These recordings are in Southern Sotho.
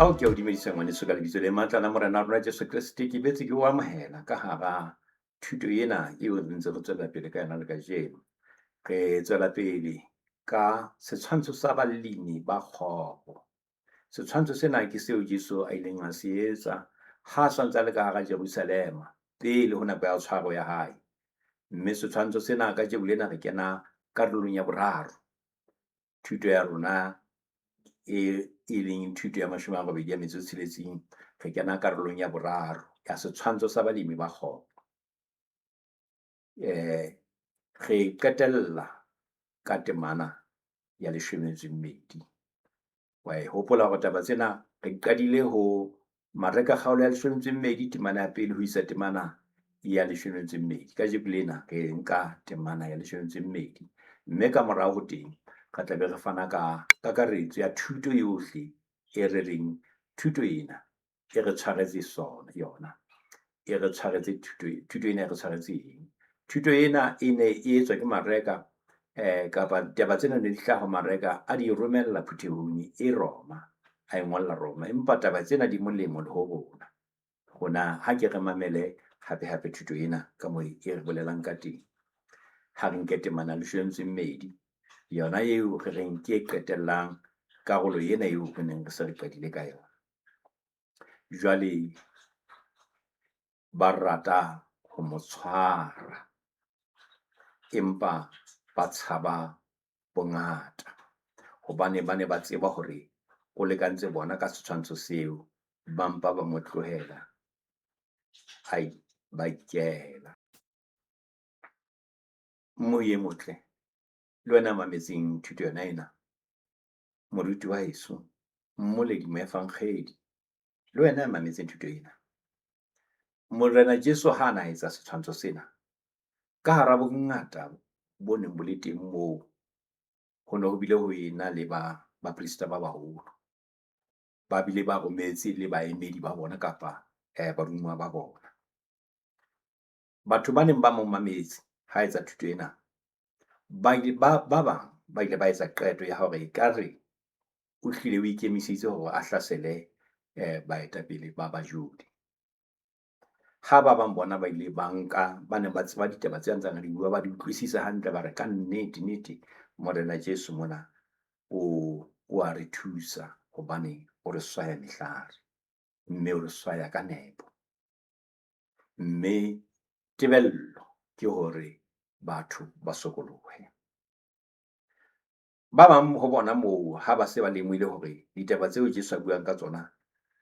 Ao ke a o dumedisa ngwaneso ka lebitso le matla la Morena wa rona Jesu Kreste. Ke boetse ke o amohela ka hara thuto ena eo re ntse re tswela pele ka yona le kajeno. Re tswela pele ka setshwantsho sa balemi ba kgopo. Setshwantsho sena ke seo Jesu a ileng a se etsa ha a santse a le ka hara Jerusalema pele ho nako ya tshwaro ya hae. Mme setshwantsho sena kajeno lena re kena karolong ya boraro. Thuto ya rona e leng thuto ya 86, re kena karolong ya boraro ya setshwantsho sa balemi ba kgopo. Re qetella ka temana ya 12. Wa e hopola hore taba tsena re qadile ho Mareka kgaolo ya 12 temana ya pele ho isa temana ya 12. Kajeno lena re nka temana ya 12, mme ka morao ho teng re tla be re fana ka kakaretso ya thuto yohle e re reng thuto ena e re tshwaretse sona yona, e re tshwaretse thuto, thuto ena e re tshwaretse eng. Thuto ena e ne e etswa ke Mareka, kapa taba tsena ne di hlaha ho Mareka a di romella phuthehong e Roma, a e ngolla Roma. Empa taba tsena di molemo le ho rona. Rona ha ke re mamele hape-hape thuto ena ka moo e re bolelang ka teng. Ha re nke temana 12, yona eo re reng ke e qetellang karolo ena eo re neng re se re qadile ka yona. Jwale ba rata ho mo tshwara, empa ba tshaba bongata, hobane ba ne ba tseba hore o lekantse bona ka setshwantsho seo, ba mpa ba mo tlohela ba ikela. Moye motle, le wena mametseng thuto yona ena, moruti wa heso, mmoledi, moefankgedi, le wena ya mametseng thuto ena. Morena Jesu ha na etsa setshwantsho sena, ka hara bongata bo neng bo le teng moo, ho ne ho bile ho ena le baprista ba baholo. Ba bile ba rometse le baemedi ba bona kapa baromuwa ba bona. Batho ba neng ba mo mametse ha etsa thuto ena, ba bang ba ile ba etsa qeto ya hore ekare o hlile o ikemiseditse hore a hlasele baetapele ba Bajodi. Ha ba bang bona ba ile ba nka, ba neng ba tseba ditaba tse ntseng di bua, ba di utlwisisa hantle, ba re ka nnete nnete Morena Jesu mona o a re thusa hobane o re swaya mehlare, mme o re swaya ka nepo. Mme tebello ke hore batho ba sokolohe. Ba bang ho bona moo ha ba se ba lemohile hore ditaba tseo Jesu a buang ka tsona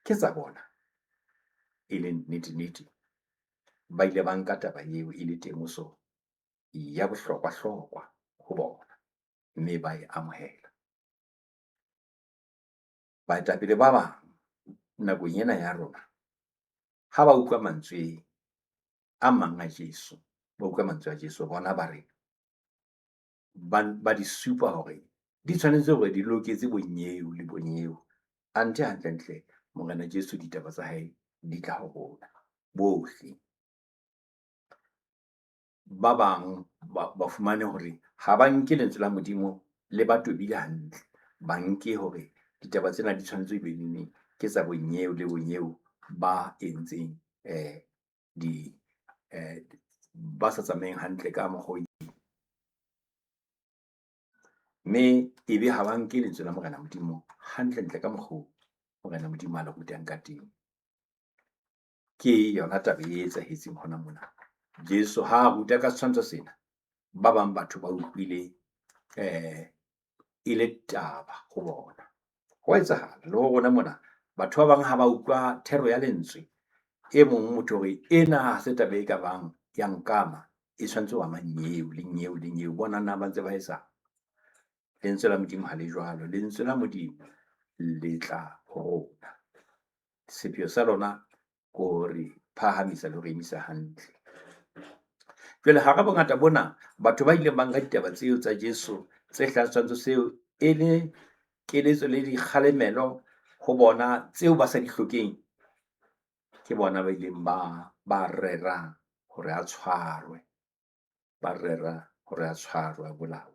ke tsa bona, e leng nnete nnete, ba ile ba nka taba eo e le temoso ya bohlokwa-hlokwa ho bona, mme ba e amohela. Baetapele ba bang nakong ena ya rona, ha ba utlwa mantswe a mang a Jesu, ba utlwa mantswe a Jesu, bona ba re ba di supa hore di tshwanetse hore di loketse bonyeo le bonyeo. Anthe hantle-ntle Morena Jesu ditaba tsa hae di tla ho rona bohle. Ba bang ba fumane hore ha ba nke lentswe la Modimo le ba tobile hantle, ba nke hore ditaba tsena di tshwanetse e be neng ke tsa bonyeo le bonyeo ba entseng ba sa tsamayeng hantle ka mokgwa. Mme ebe ha ba nke lentswe la Morena Modimo hantle-ntle ka mokgwa Morena Modimo a le rutang ka teng. Ke yona taba e etsahetseng hona mona. Jesu ha a ruta ka setshwantsho sena, ba bang batho ba utlwile e le taba ho bona. Ho etsahala le ho rona mona, batho ba bang ha ba utlwa thero ya lentswe, e mong motho hore ena ha se taba e ka bang ya nkama, e tshwanetse ho ama nyeo le nyeo le nyeo. Bona na ba ntse ba etsang. Lentswe la Modimo ha le jwalo. Lentswe la Modimo le tla ho rona. Sepheo sa lona ke hore phahamisa le ho re emisa hantle. Jwale hara bongata bona, batho ba ileng ba nka ditaba tseo tsa Jesu tse hlahang setshwantsho seo e le keletso le dikgalemelo ho bona tseo ba sa di hlokeng, ke bona ba ileng ba rera hore a tshwarwe, ba rera hore a tshwarwe, a bolawe.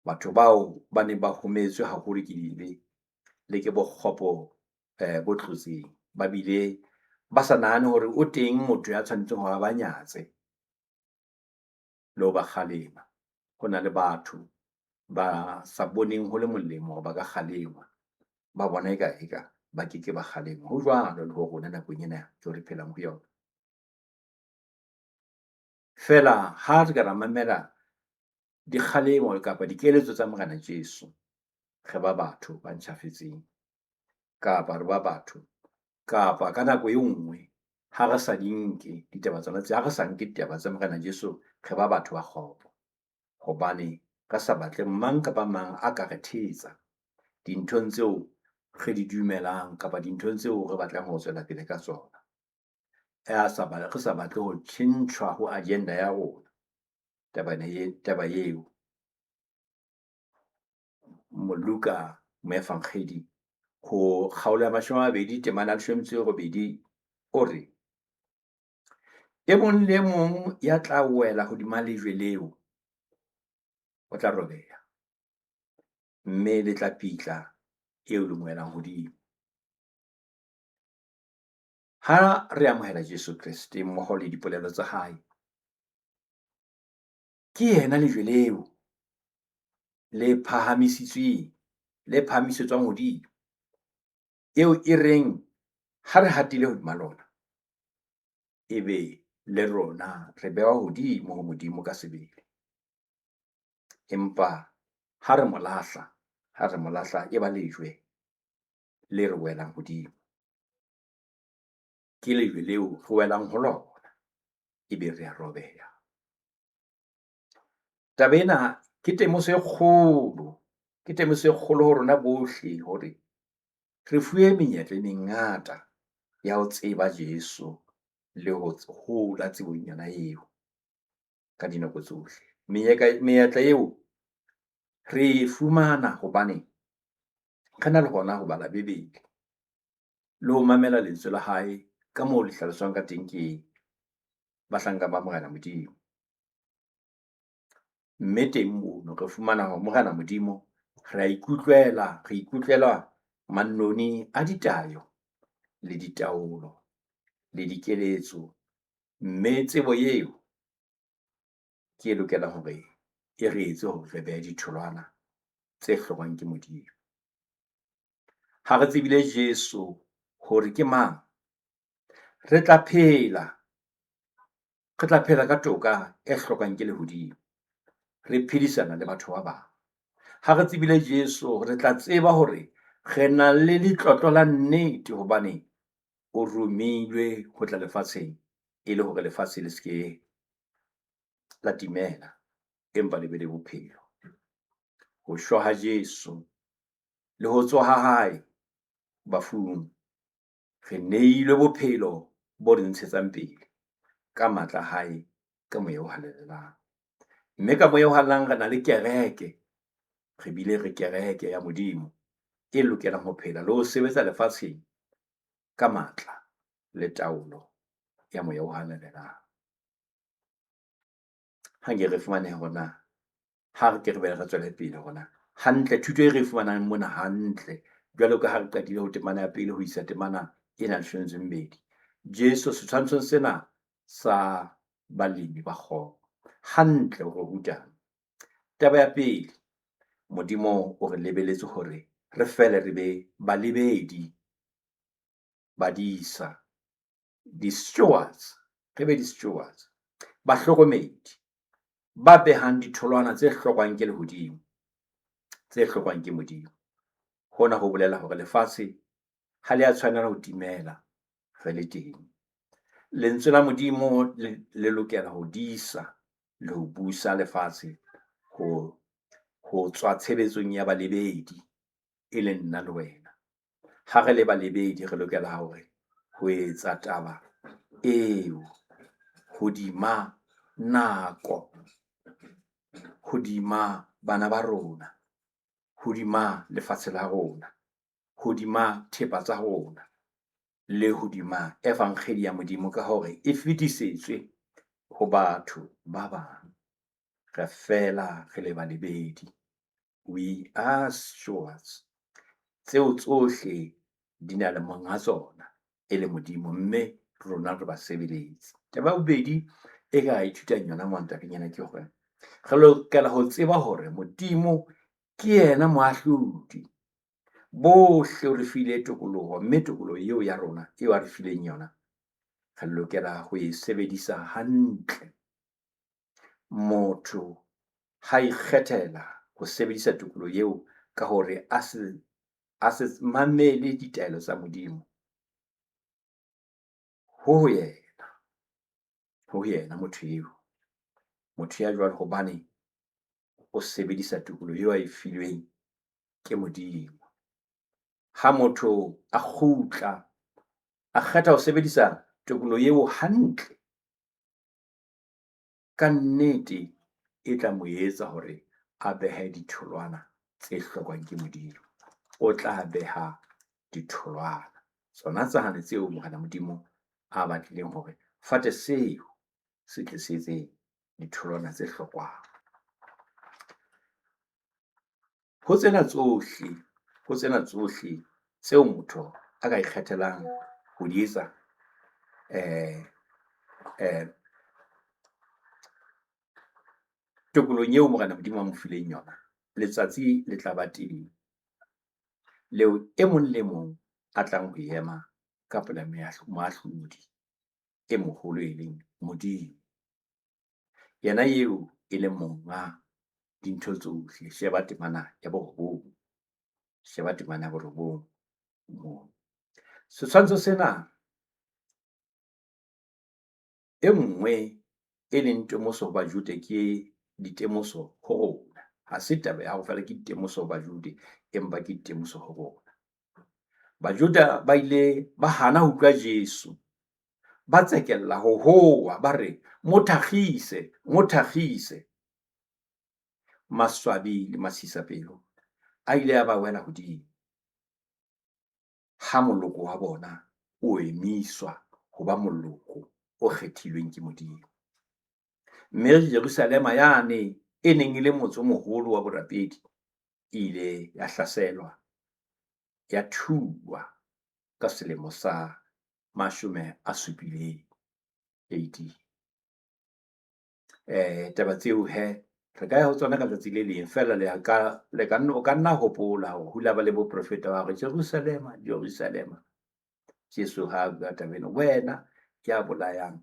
Batho bao ba neng ba hometswe haholo ke dibe le ke bokgopo bo tlotseng. Ba bile ba sa nahane hore o teng motho ya tshwanetseng hore a ba nyatse le ho ba kgalema. Ho na le batho ba sa boneng ho le molemo hore ba ka kgalengwa. Ba bona eka eka ba keke ba kgalengwa. Ho jwalo le ho rona nakong ena eo re phelang ho yona. Feela ha re ka ra mamela dikgalemo kapa dikeletso tsa Morena Jesu, re ba batho ba ntjhafetseng. Kapa re ba batho, kapa ka nako e nngwe ha re sa di nke ditaba tsona tse, ha re sa nke ditaba tsa Morena Jesu, re ba batho ba kgopo. Hobane re sa batle mang kapa mang a ka re thetsa dinthong tseo re di dumelang kapa dinthong tseo re batlang ho tswela pele ka tsona. Re sa batle ho tjhentjhwa ho agenda ya rona. Taba eo Luka moefankgedi ho kgaolo ya 20 temana ya 18 o re, e mong le mong ya tla wela hodima lejwe leo o tla robeha, mme le tla pitla eo le mo welang hodimo. Ha re amohela Jesu Kreste mmoho le dipolelo tsa hae, ke yena lejwe leo le phahamisitsweng, le phahamisetswang hodimo, eo e reng ha re hatile hodima lona, ebe le rona re bewa hodimo ho Modimo ka sebele. Empa ha re mo lahla, ha re mo lahla e ba lejwe le re welang hodimo. Ke lejwe leo re welang ho lona, ebe re a robeha. Taba ena ke temoso e kgolo, ke temoso e kgolo ho rona bohle hore re fuwe menyetla e mengata ya ho tseba Jesu le ho hola tsebong yona eo ka dinako tsohle. Menyetla eo re e fumana hobane re na le hona ho bala Bibele le ho mamela lentswe la hae ka moo le hlaloswang ka teng ke bahlanka ba Morena Modimo. Mme teng mono re fumana hore Morena Modimo re a ikutlwela, re ikutlwela mannoni a ditayo le ditaolo le dikeletso. Mme tsebo eo ke e lokelang hore e re etse hore re behe ditholwana tse hlokwang ke Modimo. Ha re tsebile Jesu hore ke mang, re tla phela, re tla phela ka toka e hlokwang ke lehodimo. Re phedisana le batho ba bang. Ha re tsebile Jesu, re tla tseba hore re na le letlotlo la nnete hobane o romilwe ho tla lefatsheng e le hore lefatshe le se ke la timela, empa le be le bophelo. Ho shwa ha Jesu le ho tsoha ha hae bafung, re neilwe bophelo bo re ntshetsang pele ka matla a hae, ka Moya o Halalelang. Mme ka Moya o Halalelang re na le kereke, re bile re kereke ya Modimo e lokelang ho phela le ho sebetsa lefatsheng ka matla le taolo ya Moya o Halalelang. Ha nke re fumane hore na, ha re ke re be re tswele pele hore na hantle thuto e re e fumanang mona hantle, jwalo ka ha re qadile ho temana ya pele ho isa temana ena 12. Jesu setshwantshong sena sa balemi ba kgopo, hantle o re rutang. Taba ya pele, Modimo o re lebeletse hore re fele re be balebedi, badisa, di-stewards, re be di-stewards, bahlokomedi ba behang ditholwana tse hlokwang ke lehodimo, tse hlokwang ke Modimo. Hona ho bolela hore lefatshe ha le a tshwanela ho timela re le teng. Lentswe la Modimo le lokela ho disa le ho busa lefatshe ho tswa tshebetsong ya balebedi, e leng nna le wena. Ha re le balebedi re lokela hore ho etsa taba eo hodima nako, hodima bana ba rona, hodima lefatshe la rona, hodima thepa tsa rona, le hodima evangeli ya Modimo ka hore e fetisetswe ho batho ba bang. Re fela re le balebedi. We are stewards. Tseo tsohle di na le monga tsona e le Modimo, mme rona re basebeletsi. Taba ya bobedi e ka ithutang yona mona tabeng ena ke hore re lokela ho tseba hore Modimo ke yena moahlodi. Bohle o re file tokoloho, mme tokoloho eo ya rona eo a re fileng yona, re lokela ho e sebedisa hantle. Motho ha ikgethela ho sebedisa tokoloho eo ka hore a se mamele ditaelo tsa Modimo, ho ho yena, ho yena motho eo. Motho ya jwalo hobane o sebedisa tokoloho eo a e filweng ke Modimo. Ha motho a kgutla, a kgetha ho sebedisa tokoloho eo hantle, kannete e tla mo etsa hore a behe ditholwana tse hlokwang ke Modimo. O tla beha ditholwana tsona tsane tseo Morena Modimo a batlileng hore fate seo se tle se etse ditholwana tse hlokwang. Ho tsena tsohle, ho tsena tsohle tseo motho a ka ikgethelang ho di etsa tokolohong eo Morena Modimo a mo fileng yona, letsatsi le tla ba teng leo e mong le mong a tlang ho ema ka pela moahlodi e moholo e leng Modimo. Yena eo e leng monga dintho tsohle. Sheba temana ya borobong. Sheba temana ya borobong moo. Setshwantsho sena e nngwe e leng temoso ho Bajude ke ditemoso ho rona. Ha se taba ya hore feela ke ditemoso ho Bajude, empa ke ditemoso ho rona. Bajuda ba ile ba hana ho utlwa Jesu, ba tsekella ho howa, ba re mo thakgise, mo thakgise. Maswabi le masisapelo a ile a ba wela hodimo ha moloko wa bona o emiswa ho ba moloko o kgethilweng ke Modimo. Mme Jerusalema yane e neng e le motse o moholo wa borapedi e ile ya hlaselwa, ya thuwa ka selemo sa 70 AD. Taba tseo he re ka ya ho tsona ka tsatsi le leng feela. Le ka le ka o ka nna hopola hore ho ile ba le boprofeta ba hore Jerusalema, Jerusalema, Jesu ha a bua taba ena, wena ya bolayang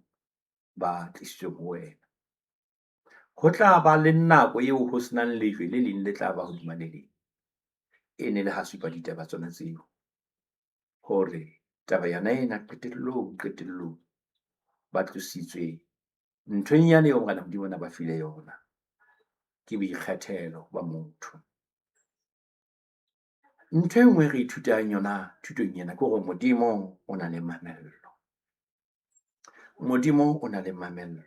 ba tlisitsweng ho wena, ho tla ba le nako eo ho senang lejwe le leng le tla ba hodima le leng. E ne le ha supa ditaba tsona tseo hore taba yona ena qetellong, qetellong ba tlositswe nthong yane eo Morena Modimo a ba file yona, ke boikgethelo ba motho. Ntho e nngwe re ithutang yona thutong ena ke hore Modimo o na le mamello. Modimo o na le mamello.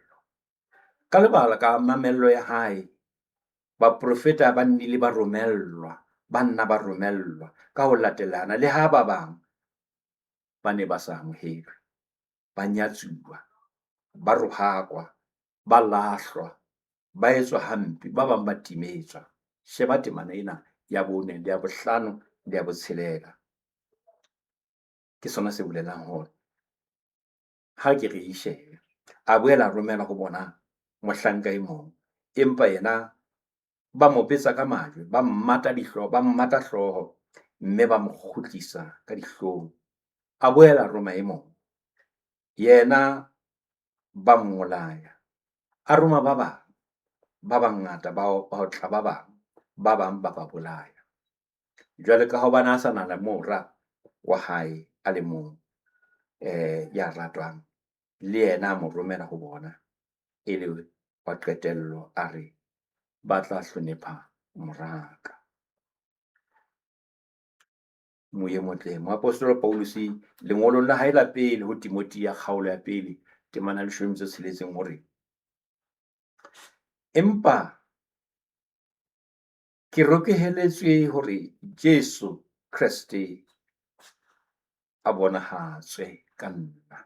Ka lebaka ka mamello ya hae, baprofeta ba nnile ba romellwa, ba nna ba romellwa ka ho latelana, le ha ba bang ba ne ba sa amohelwe, ba nyatsuwa, ba rohakwa, ba lahlwa, ba etswa hampe, ba bang ba timetswa. Sheba temana ena ya 4 le ya 5 le ya 6. Ke sona se bolelang hore ha ke re e shebe. A boela a romela ho bona mohlanka e mong, empa yena ba mo betsa ka majwe, ba mmata dihlooho, ba mmata hlooho, mme ba mo kgutlisa ka dihlong. A boela a roma e mong, yena ba mmolaya. A roma ba bang ba bangata, ba otla ba bang, ba bang ba ba bolaya. Jwale ka hobane a sa na le mora wa hae a le mong ya ratwang, le yena a mo romela ho bona e le wa qetello, a re ba tla hlonepha moraka. Moye motle. Moapostola Pauluse lengolong la hae la pele ho Timothea kgaolo ya 1 temana 16 o re, empa ke rokeheletswe hore Jesu Kreste a bonahatswe ka nna,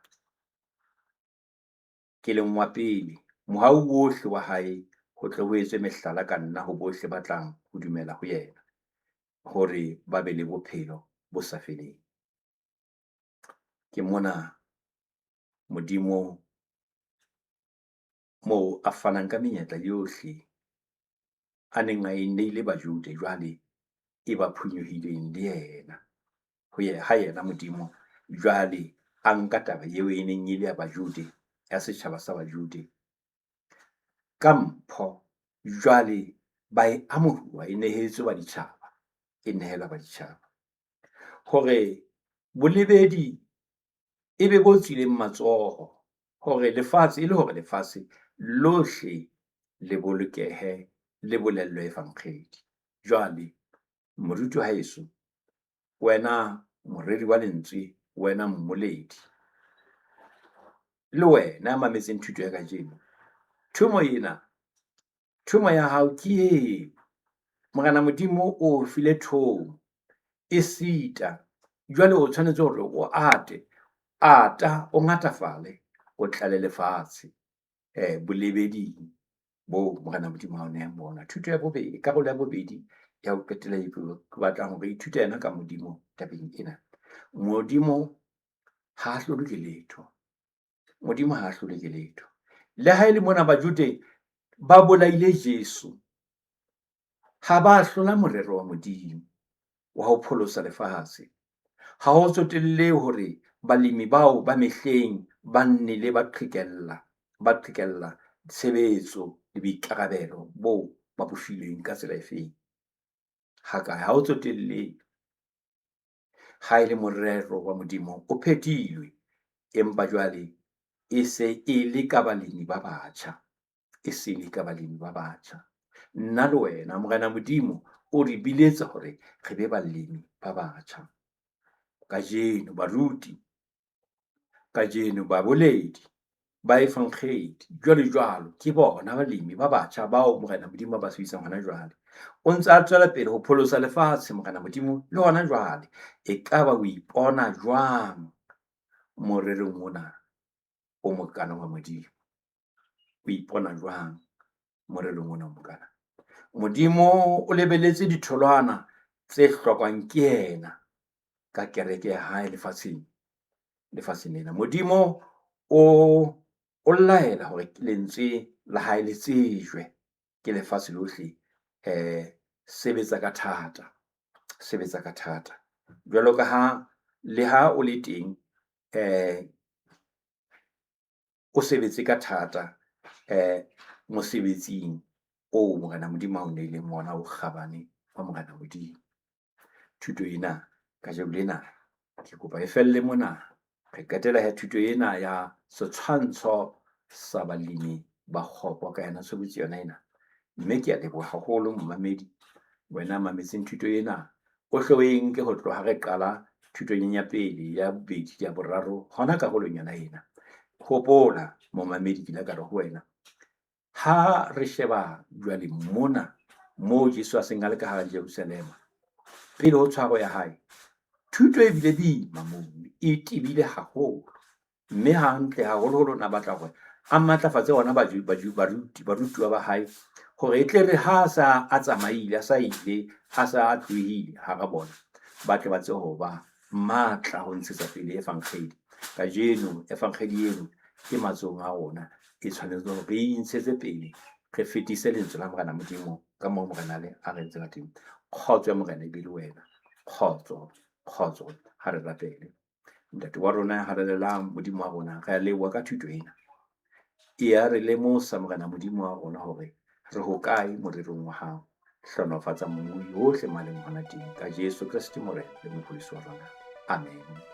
ke leng wa pele, mohau wohle wa hae ho tle ho etswe mehlala ka nna ho bohle ba tlang ho dumela ho yena. hore ba be le bophelo bo sa feleng. Ke mona Modimo moo a fanang ka menyetla yohle a neng a e neile Bajude, jwale e ba phonyohileng le yena. Ho ha yena Modimo jwale a nka taba eo e neng e le ya Bajude, ya setjhaba sa Bajude ka mpho. Jwale ba e amohuwa, e nehetswe baditjhaba, e nehelwa baditjhaba. Hore bolebedi e be bo tswileng matsoho hore lefatshe, e le hore lefatshe lohle le bolokehe, le bolellwe efankgedi. Jwale moruti wa heso, wena moreri wa lentswe, wena mmoledi, le wena ya mametseng thuto ya kajeno. Thomo ena, thomo ya hao ke eo. Morena Modimo o file thomo esita jwale o tshwanetse hore o ate, ata, o ngatafale, o tlale lefatshe bolebeding boo Morena Modimo a o nehang bona. Thuto ya bobedi, karolo ya bobedi ya ho qetela e ke batlang hore re ithute yona ka Modimo tabeng ena. Modimo ha a hlolwe ke letho. Modimo ha a hlolwe ke letho. Le ha e le mona Bajude ba bolaile Jesu, ha ba hlola morero wa Modimo wa ho pholosa lefatshe. Ha ho tsotelle hore balemi bao ba mehleng ba nnile ba qhekella, ba qhekella tshebetso le boikarabelo boo ba bo filweng ka tsela efeng. Hakae, ha ho tsotelle ha e le morero wa Modimo o phethilwe, empa jwale e se e le ka balemi ba batjha, e se le ka balemi ba batjha. Nna le wena Morena Modimo o re biletsa hore re be balemi ba batjha. Kajeno baruti, kajeno baboledi ba efankgedi jwalo jwalo, ke bona balemi ba batjha bao Morena Modimo a ba sebedisang hona jwale. O ntse a tswela pele ho pholosa lefatshe Morena Modimo le hona jwale. Ekaba o ipona jwang morerong ona o mokana wa Modimo? O ipona jwang morerong ona o mokana? Modimo o lebeletse ditholwana tse hlokwang ke yena ka kereke ya hae lefatsheng, lefatsheng lena. Modimo o laela hore lentswe la hae le tsejwe ke lefatshe lohle. Sebetsa ka thata, sebetsa ka thata. Jwalo ka ha le ha o le teng o sebetse ka thata mosebetsing oo Morena Modimo a o neileng ona o kgabane wa Morena Modimo. Thuto ena kajeno lena ke kopa e felle mona. Re qetela he thuto ena ya setshwantsho sa balemi ba kgopo ka yona tshobotsi yona ena. Mme ke a leboha haholo momamedi, wena mametseng thuto ena. O hle o e nke ho tloha re qala thutong ya pele, ya bobedi, ya boraro, hona karolong yona ena. Hopola momamedi, ke ile ka re ho wena, ha re sheba jwale mona moo Jesu a seng a le ka hara Jerusalema, pele ho tshwaro ya hae, thuto e bile boima moo, e tebile haholo. Mme hantle haholoholo na batla hore a matlafatse ona barutuwa ba hae hore e tle re ha a sa a tsamaile, a sa ile, a sa a tlohile hara bona, ba tle ba tsebe ho ba matla ho ntshetsa pele efankgedi. Kajeno efankgedi eno e matsohong a rona, e tshwanetse hore re e ntshetse pele, re fetise lentswe la Morena Modimo ka moo Morena a re entseng ka teng. Kgotso ya Morena e be le wena. Kgotso, kgotso, ha re rapele. Ntate wa rona ya halalelang, Modimo wa rona, re a leboha ka thuto ena. E ya re lemosa Morena Modimo wa rona hore re hokae morerong wa hao. Hlohonolofatsa mmui yohle maleng hona teng. Ka Jesu Kreste Morena le Mopholosi wa rona. Amen.